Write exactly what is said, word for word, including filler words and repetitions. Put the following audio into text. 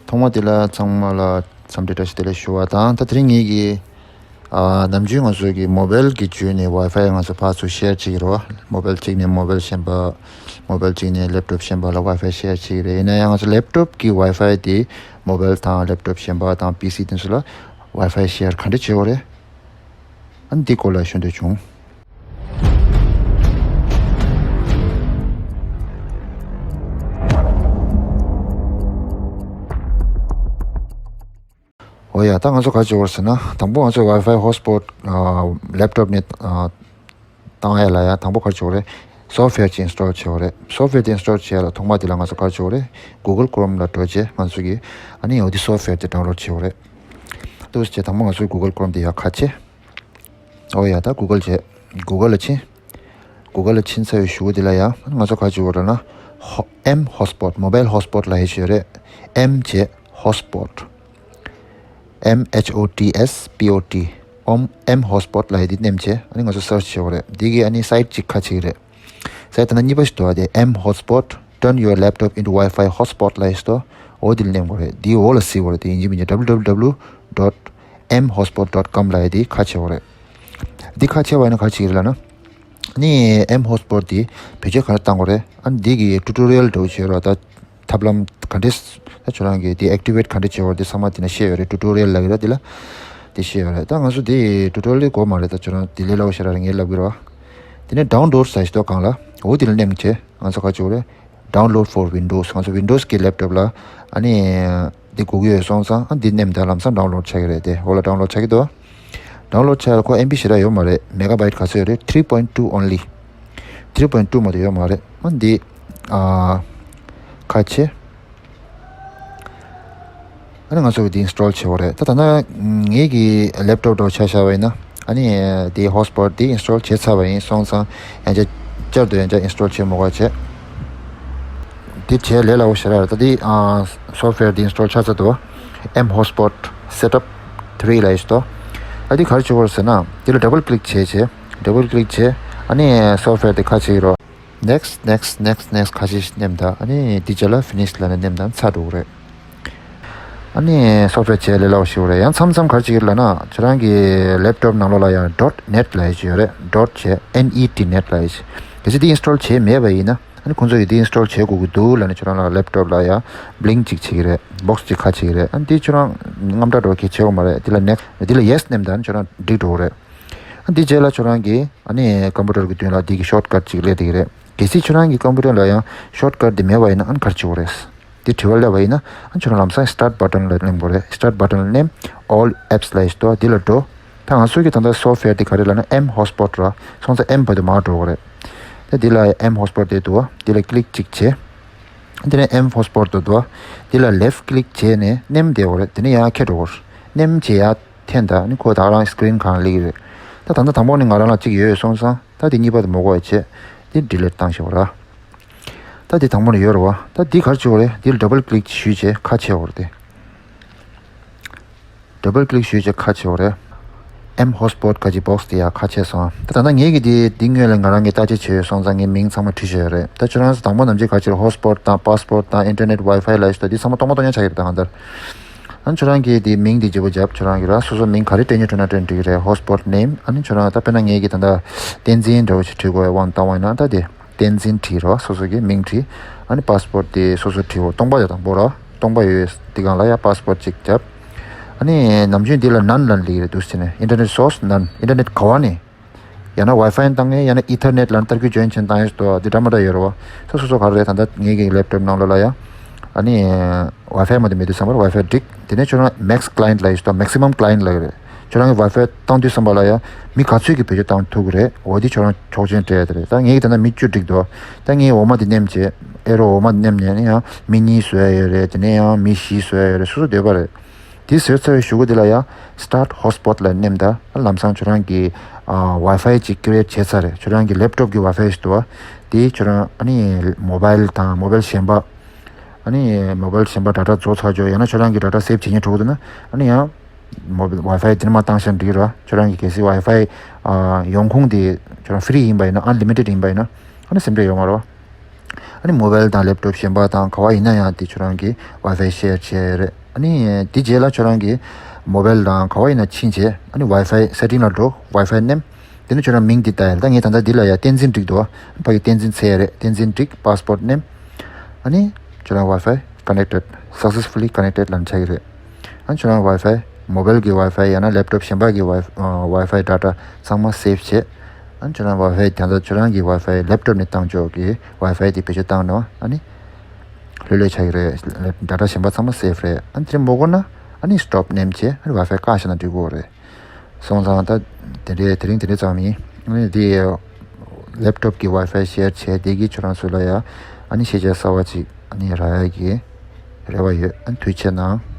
ཐོག་མ་དེ་ལ་ཚང་མ་ལ་འཚམས་འདྲི་བཀྲ་ཤིས་བདེ་ལེགས་ཞུ་བ་དང་། ད་དེ་རིང་ངེད་ཀྱིས་ཨ་ནམ་རྒྱུན་ང་ཚོ་གི་མོ་བེལ་གྱི་བརྒྱུད་ནས་ཝའི་ཕའི་ང་ཚོ་ཕར་ཚུར་ཤེར་བྱེད་ཀྱི་རེད་བ། མོ་བེལ་གཅིག་ནས་མོ་བེལ་གཞན་པ། མོ་བེལ་གཅིག་ནས་ལེབ་ཊོབ་གཞན་པ་ལ་ཝའི་ཕའི་ཤེར་བྱེད་ཀྱི་རེད། ཡིན་ན་ཡང་ང་ཚོ་ལེབ་ཊོབ་ཀྱི་ཝའི་ཕའི་དེ་མོ་བེལ་དང་ལེབ་ཊོབ་གཞན་པ་དང་པི་སི་དེ་ཚོ་ལ་ཝའི་ཕའི་ཤེར་ག་འདྲ་བྱེད་དགོས་རེད། ཨ་ནི་འདི་སྐོར་ལ་ཞུ་འདོད་བྱུང་། འོ་ཡ། ད་ང་ཚོ་ག་རེ་བྱེད་དགོས་ཟེར་ན། དང་པོ་ང་ཚོ་ཝའི་ཕའི་ཧོ་སི་པོཊ་ལེབ་ཊོབ་ནས་ཨ་བཏང་ཡ་ལ་ཡ། དང་པོ་ག་རེ་བྱེད་དགོས་རེད། སོབ་ཝེར་ཅིག་ཨིན་སི་ཊོལ་བྱེད་དགོས་རེད། སོབ་ཝེར་དེ་ཨིན་སི་ཊོལ་བྱེད་ཡ་ལ་ཐོག་མ་དེ་ལ་ང་ཚོ་ག་རེ་བྱེད་དགོས་རེད། གུ་གལ་ཀོ་རོམ་ལ་འགྲོ་བྱས་ང་ཚོ་གིས་ཨ་ནི་འོ་དེ་སོབ་ཝེར་དེ་ཌའུན་ལོཌ་བྱེད་དགོས་རེད། འདུག་སེ་བྱས་དང་པོ་ང་ཚོའི་གུ་གལ་ཀོ་རོམ་དེ་ཡར་ཁ་ཕྱེ། འོ་ཡ། ད་གུ་གལ་བྱས། གུ་གལ་ལ་ཕྱིན། གུ་གལ་ལ་ཕྱིན་ཚར་བའི་གཞུག་གུ་དེ་ལ་ཡ་ང་ཚོ་ག་རེ་བྱེད་དགོས་རེད་ན། ཧོ་ཨེམ་ཧོ་སི་པོཊ། མོ་བེལ་ཧོ་སི་པོཊ་ལབ་ཡས་ཅིག་ཡོད་རེད། ཨེམ་བྱས་ཧོ་སི་པོཊ། M H O T S P O T. ཨོམ་ཨེམ་ཧོ་སི་པོཊ་ལབ་ཡས་དེ་མནན་བྱས་ཨ་ནི་ང་ཚོ་སར་ཆི་བྱེད་དགོས་རེད། འདི་གི་ཨ་ནི་སའིཊ་གཅིག་ཁ་ཕྱེ་གི་རེད། སའིཊ་ད་ལྟ་གཉིས་པ་ཞིག་འདུག་བ། དེ་ཨེམ་ཧོ་སི་པོཊ། Turn your laptop into Wi-Fi hotspot ལབ་ཡས་ཞིག་འདུག་འོ་དེ་ལ་མནན་དགོས་རེད། དེའི་འོག་ལ་གཟིགས་དགོས་རེད། དེ་ཡིན་གཅིག་མིན་གཅིག W W W dot M hotspot dot com ལབ་ཡས་དེ་ཁ་ཕྱེ་དགོས་རེད། འདི་ཁ་ཕྱེ་བ་ཡིན་ན་ག་རེ་བྱེད་ཀྱི་རེད་ལབ་ན། ཨ་ནི་ཨེམ་ཧོ་སི་པོཊ་དེ་བེད་སྤྱོད་ག་འདྲ་གཏང་དགོས་རེད། ཨ་ནི་འདི་གི་ཊུ་ཊོ་རི་ཡལ་འདྲ་བོ་ཅིག་ཡོད་རེད་བ། ད་ཐབས་ལམ་ག་འདྲས། ད་ཁྱོད་རང་གིས་དེ་ཨེག་ཊི་ཝེཊ་ག་འདྲས་བྱེད་དགོས་རེད། དེ་ཚང་མ་དེ་ན་བཤད་ཡོད་རེད། ཊུ་ཊོ་རི་ཡལ་ལབ་ཀྱི་རེད། དེ་ལ་དེ་བཤད་ཡོད་རེད། ད་ང་ཚོ་དེ་ཊུ་ཊོ་རི་ཡལ་དགོས་མ་རེད། ད་ཁྱོད་རང་དེ་ལས་སླ་བོ་ཞེ་དྲག་རེད། ངས་ལབ་ཀྱི་རེད་བ། དེ་ནས་ཌའུན་ལོཌ་ཟེར་ཞིག་འདུག་སྒང་ལ། འོ་དེ་ལ་མནན་བྱས་ང་ཚོ་ག་རེ་བྱེད་དགོས་རེད། Download for Windows. ང་ཚོ་ཝིན་ཌོ་སི་གི་ལེབ་ཊོབ་ལ་ཨ་ནི་འདི་དགོས་ཀྱི་ཡོད་སོང་ཙང་། ཨ་འདི་མནན་ད་ལམ་སང་ཌའུན་ལོཌ་ཆགས་ཀྱི་རེད། དེ་འོག་ལ་ཌའུན་ལོཌ་ཆགས་ཀྱི་འདུག་ཌའུན་ལོཌ་བྱས་ལ་ཁོ་ཨེམ་བི་ཞེ་དྲག་ཡོད་མ་རེད། མེ་ག་བྷའིཊ་ག་ཚོད་ཡོད་རེད། Three point two only. Three point two མ་གཏོགས་ཡོད་མ་རེད། ཨ་འདི་ཨ་ཁ་ཕྱེ། ཨ་ནི་ང་ཚོ་གིས་འདི་ཨིན་སི་ཊོལ་བྱེད་དགོས་རེད། ད་ད་ལྟ་ངེད་ཀྱི་ལེབ་ཊོབ་འདྲ་བོ་ཆ་བཞག་པ་ཡིན་ན། ཨ་ནི་འདི་ཧོ་སི་པོཊ་འདི་ཨིན་སི་ཊོལ་བྱས་ཚར་བ་ཡིན་སོང་ཙང་། ཡང་བསྐྱར་བསྐྱར་དུ་ཡང་བསྐྱར་ཨིན་སི་ཊོལ་བྱེད་མ་དགོས་པ་བྱས། འདི་བྱས་ལས་སླ་པོ་ཞེ་དྲག་རེད། ད་འདི་ཨ་སོབ་ཝེར་འདི་ཨིན་སི་ཊོལ་ཆགས་ཚར་འདུག M hotspot setup three ལབ་ཡས་ཞིག་འདུག་ཨ་འདི་ག་རེ་བྱེད་དགོས་རེད་ཟེར་ན། འདི་ལ་ཌབ་བལ་ཀི་ལིག་བྱས་བྱས། ཌབ་བལ་ཀི་ལིག་བྱས། ཨ་ནི་སོབ་ཝེར་འདི་ཁ་ཕྱེ་གི་རོགས། Next, next, next, next ཁ་ཤས་ཤིག་མནན་ད། ཨ་ནི་འདི་རྗེས་ལ་ཕི་ནིཤ་ལབ་ནས་མནན་ད་ཚར་འགྲོ་གི་རེད། ཨ་ནི་སོབ་ཝེར་བྱས་ལས་སླ་པོ་ཞིག་རེད། ཡང་མཚམས་མཚམས་ག་རེ་བྱེད་ཀྱི་རེད་ལབ་ན། ཁྱོད་རང་གི་ལེབ་ཊོབ་ནང་ལོགས་ལ་ཡང་ཌོཊ་ནེཊ་ལབ་ཡས་ཅིག་ཡོད་རེད། ཌོཊ་བྱས་ཨེན་ཨི་ཊི་ནེཊ་ལབ་ཡས་ཅིག་གལ་སྲིད་འདི་ཨིན་སི་ཊོལ་བྱས་མེད་པ་ཡིན་ན། ཨ་ནི་ཁོང་ཚོ་གིས་འདི་ཨིན་སི་ཊོལ་བྱེད་དགོས་ཀྱི་འདུག་ལབ་ནས་ཁྱོད་རང་ལ་ལེབ་ཊོབ་ལ་ཡང་བི་ལིང་ཅིག་བྱེད་ཀྱི་རེད། བོག་སི་ཅིག་ཁ་ཕྱེ་གི་རེད། ཨ་ནི་འདི་ཁྱོད་རང་དངངས་སྐྲག་འདྲ་བོ་གང་ཡང་བྱེད་དགོས་མ་རེད། འདི་ལ་ནེག་སི་ཊི། འདི་ལ་ཡེ་སི་མནན་ད་ཨ་ནི་ཁྱོད་རང་འགྲིག་འགྲོ་གི་རེད། ཨ་འདི་རྗེས་ལ་ཁྱོད་རང་གི་ཨ་ནི་ཀམ་པུ་ཊར་གི་མདུན་ལ་འདི་གི་ཤོཊ་ཀཊ་ཅིག་སླེབས་བསྡད་ཀྱི་རེད། གལ་སྲིད་ཁྱོད་རང་གི་ཀམ་པུ་ཊར་ལ་ཡང་ཤོཊ་ཀཊ་འདི་མེད་པ་ཡིན་ན་ཨ་ནི་ག་རེ་བྱེད་དགོས་རེད། འདི་དྲི་བ་སླེབས་པ་ཡིན་ན་ཨ་ནི་ཁྱོད་རང་ལམ་སང་སི་ཊཱརཊ་བྷ་ཊན་ལ་མནན་དགོས་རེད། སི་ཊཱརཊ་བྷ་ཊན་ལ་མནན། All apps ལབ་ཡས་ཞིག་འདུག་འདི་ལ་འགྲོ། ད་ང་ཚོ་གི་ད་ལྟ་སོབ་ཝེར་འདི་ག་རེ་ལབ་ན་ཨེམ་ཧོ་སི་པོཊ་ར། སོང་ཙང་ཨེམ་བར་དུ་མར་འགྲོ་དགོས་རེད། ད་འདི་ལ་ཨེམ་ཧོ་སི་པོཊ་འདི་འདུག་འདི་ལ་ཀི་ལིག་ཅིག་བྱས། འདི་ནས་ཨེམ་ཧོ་སི་པོཊ་འདི་འདུག་འདི་ལ་ལེཕ་ཊི་ཀི་ལིག་བྱས་ནས་མནན་བསྡད་དགོས་རེད། དེ་ནས་ཡར་འཁྱེར་འགྲོ་དགོས་རེད། མནན་བྱས་ཡར་འཐེན་ད་ནི་ཁོ་ད་ག་རང་སི་ཀི་རིན་སྒང་སླེབས་ཀྱི་རེད། ད་ད་ལྟ་དང་པོ་ནས་ང་རང་ལ་གཅིག་ཡོད་སོང་ཙང་། ད་འདི་གཉིས་པ་དེ་མི་དགོས་པ་བྱས། འདི་ཌི་ལིཊ་བཏང་ཤོག་ར། ད་འདི་དང་པོ་ནས་ཡོད་རེད་བ། ད་འདི་ག་རེ་བྱེད་དགོས་རེད། འདི་ལ་ཌབ་བལ་ཀི་ལིག་ཞུས་བྱས་ཁ་ཕྱེ་དགོས་རེད་དེ། ཌབ་བལ་ཀི་ལིག་ཞུས་བྱས་ཁ་ཕྱེ་དགོས་རེད། ཨེམ་ཧོ་སི་པོཊ་ག་ཅིག་བོག་སི་དེ་ཡར་ཁ་ཕྱེ་སོང་། ད་ད་ལྟ་ངེད་ཀྱིས་འདི་འདི་སྔོན་ལ་ང་རང་གིས་བརྟག་དཔྱད་བྱས་ཡོད་སོང་ཙང་ངས་མིང་ཚང་མ་བྲིས་བཞག་ཡོད་རེད། ད་ཁྱོད་རང་ཚོ་དང་པོ་ནམ་རྒྱུན་ག་ཅིག་ཧོ་སི་པོཊ་དང་པ་སི་པོཊ་དང་ཨིན་ཊར་ནེཊ་ཝའི་ཕའི་ལབ་ཡས་ཞིག་འདུག་འདི་ཚང་མ་སྟོང་པ་སྟོང་རྐྱང་ཆགས་ཀྱི་རེད་ད་གང་ལྟར། ཨ་ཁྱོད་རང་གིས་དེ་མིང་དེ་བརྗེ་པོ་བརྒྱབ། ཁྱོད་རང་གིས་ར་སོ་སོ་མིང་ག་རེ་སྤྲད་སྙིང་བྲོ་ན་སྤྲད་འགྲིག་གི་རེད། ཧོ་སི་པོཊ་ནེམ། ཨ་ནི་ཁྱོད་རང་ད་དཔེར་ན་ངེད་ཀྱིས་ད་ལྟ་བསྟན་འཛིན་འདྲ་བོ་ཞིག་བྲིས་དགོས་ཡ་དབང་བཏང་བ་ཡིན་ན་ད་དེ་བསྟན་འཛིན་བྲིས་རོགས། སོ་སོ་གི་མིང་བྲིས། ཨ་ནི་པ་སི་པོཊ་དེ་སོ་སོ་བྲིས་འོ། སྟོང་པ་དེ་དང་པོ་ར། སྟོང་པ་ཡོད་དེ་སྒང་ལ་ཡ་པ་སི་པོཊ་ཅིག་བརྒྱབ། ཨ་ནི་ནམ་རྒྱུན་འདི་ལ་ནན་ལབ་ལེགས་རེད་འདུག་ཟེར་ནས། ཨིན་ཊར་ནེཊ་སོར་སི་ནན། ཨིན་ཊར་ནེཊ་ག་བ་ནས། ཡང་ན་ཝའི་ཕའི་བཏང་ངེས། ཡང་ན་ཨི་ཐར་ནེཊ་ལ་ནི་ཏར་ཀུ་ཇོ་ཡིན་བྱས་བཏང་ཡས་འདུག་འདི་འདྲ་མ་འདྲ་ཡོད་རེད་བ། སོ་སོ་སོ་ག་རེ་རེད། ད་ལྟ་ངེད་ཀྱི་ལེབ་ཊོབ་ནང་ལོགས་ལ་ཡ། ཨ་ནི་ཝའི་ཕའི་མ་གཏོགས་མེད་དུས་ཙམ་པར་ཝའི་ཕའི་འགྲིག་དེ་ནས་ཁྱོད་རང་མེག་སི་ཀི་ལའི་ཡེནཊ་ལབ་ཡས་ཞིག་འདུག་མེག་སི་མམ་ཀི་ལའི་ཡེནཊ་ལབ་ཀྱི་རེད། ཁྱོད་རང་གི་ཝའི་ཕའི་བཏང་དུས་ཙམ་པ་ལ་ཡ། མི་ག་ཚོད་ཀྱིས་བེད་སྤྱོད་བཏང་ཐུབ་ཀྱི་རེད། འོ་དེ་ཁྱོད་རང་ཆོག་མཆན་སྤྲད་ཡ་དེ་རེད། ད་ངེད་ཀྱི་ད་ལྟ་མི་བཅུ་འགྲིག་འདུག་ད་ངས་འོག་མ་དེ་མནན་བྱས། ཨེ་རོ་འོག་མ་དེ་མནན་ནས་ནི་ཡང་མི་གཉིས་བཟོ་ཡ་ཡོད་རེད། དེ་ནས་ཡང་མི་བཞི་བཟོ་ཡ་ཡོད་རེད། སོ་སོ་འདོད་པ་རེད། དེ་བཟོས་ཚར་བའི་གཞུག་གུ་དེ་ལ་ཡང་སི་ཊཱརཊ་ཧོ་སི་པོཊ་ལ་མནན་ད། ལམ་སང་ཁྱོད་རང་གི་ཨ་ཝའི་ཕའི་ཅིག་ཀི་རི་ཨེཊ་བྱས་ཚར་རེད། ཁྱོད་རང་གི་ལེབ་ཊོབ་ཀྱི་ཝའི་ཕའི་ཞིག་འདུག་བ། དེ་ཁྱོད་རང་ཨ་ནི་མོ་བལ་དང་མོ་བལ་གཞན་པ། ཨ་ནི་མོ་བལ་གཞན་པ་ཌ་ཊ་རྫོགས་ཚར་ཆོག་ཡང་ན་ཁྱོད་རང་གི་ཌ་ཊ་སེབ་བྱེད་མཁན་འགྲོ་གི་འདུག་ན། ཨ་ནི་ཡང་མོ་བལ་ཝའི་ཕའི་དེ་ནས་མར་བཏང་ཤག་འགྲིག་གི་རེད་བ། ཁྱོད་རང་གི་གལ་སྲིད་ཝའི་ཕའི་ཨ་ཡོང་ཁུངས་དེ་ཁྱོད་རང་ཕི་རི་ཡིན་པ་ཡིན་ན། ཨན་ལི་མི་ཊེཌ་ཡིན་པ་ཡིན་ན། ཨ་ནི་སེམས་ཁྲལ་ཡོད་མ་རེད་བ། ཨ་ནི་མོ་བལ་དང་ལེབ་ཊོབ་གཞན་པ་དང་ག་བ་ཡིན་ན་ཡང་དེ་ཁྱོད་རང་གི་ཝའི་ཕའི་ཤེར་བྱས་རེད། ཨ་ནི་དེ་རྗེས་ལ་ཁྱོད་རང་གི་མོ་བལ་དང་ག་བ་ཡིན་ན་ཕྱིན་བྱས་ཨ་ནི་ཝའི་ཕའི་སེ་ཊིང་ལ་འགྲོ། ཝའི་ཕའི་ནེམ། དེ་ནི་ཁྱོད་རང་མིང་འདི་ལྟ་ཡ། ད་ངས་ད་ལྟ་འདི་ལ་ཡ་བསྟན་འཛིན་བསྒྲིགས་འདུག་ཕ་གི་བསྟན་འཛིན་ཚེ་རེད། བསྟན་འཛིན་བསྒྲིགས། པ་སི་ཝར་ཌི་ནེམ། ཨ་ནི་ཁྱོད་རང་ཝའི་ཕའི་ཀ་ནེག་ཊེཌ། སག་སེ་སི་ཕུ་ལི་ཀ་ནེག་ཊེཌ་ལབ་ཆགས་ཀྱི་རེད། ཨ་ནི་ཁྱོད་རང་ཝའི་ཕའི་མོ་བལ་གི་ཝའི་ཕའི་ཡང་ན་ལེབ་ཊོབ་གཞན་པ་གི་ཝའི་ཝའི་ཕའི་ཌེ་ཊ་ཚང་མ་སེབ་བྱས། ཨ་ནི་ཁྱོད་རང་ཝའི་ཕའི་དེ་ཚོ་ཁྱོད་རང་གི་ཝའི་ཕའི་ལེབ་ཊོབ་ནས་བཏང་ཆོག་གི། ཝའི་ཕའི་དེ་བེད་སྤྱོད་བཏང་ན་ཨ་ནི་ལྷོད་ལྷོད་ཆགས་ཀྱི་རེད། ཌེ་ཊ་གཞན་པ་ཚང་མ་སེབ་རེད། ཨ་ནི་དེ་མོ་དགོས་ན་ཨ་ནི་སི་ཊོབ་ནེམ་བྱས་ཨ་ནི་ཝའི་ཕའི་བཀག་བཞག་ན་འགྲིག་གི་རེད། སོང་ཙང་ད་དེ་འདྲའི་དེ་རིང་དེ་འདྲའི་ཙམ་ཡིན། ཨ་ནི་དེ་ལེབ་ཊོབ་ཀྱི་ཝའི་ཕའི་ཤེར་བྱས་དེ་གི་ཁྱོད་རང་ཚོ་ལ་ཡ་ཨ་ནི་ཤེས་བྱ་གསར་བ་ཅིག་ཨ་ནི་རག་ཡ་གི་རེ་བ་ཡོད། ཨ་ནི་ཐུགས་རྗེ་གནང་།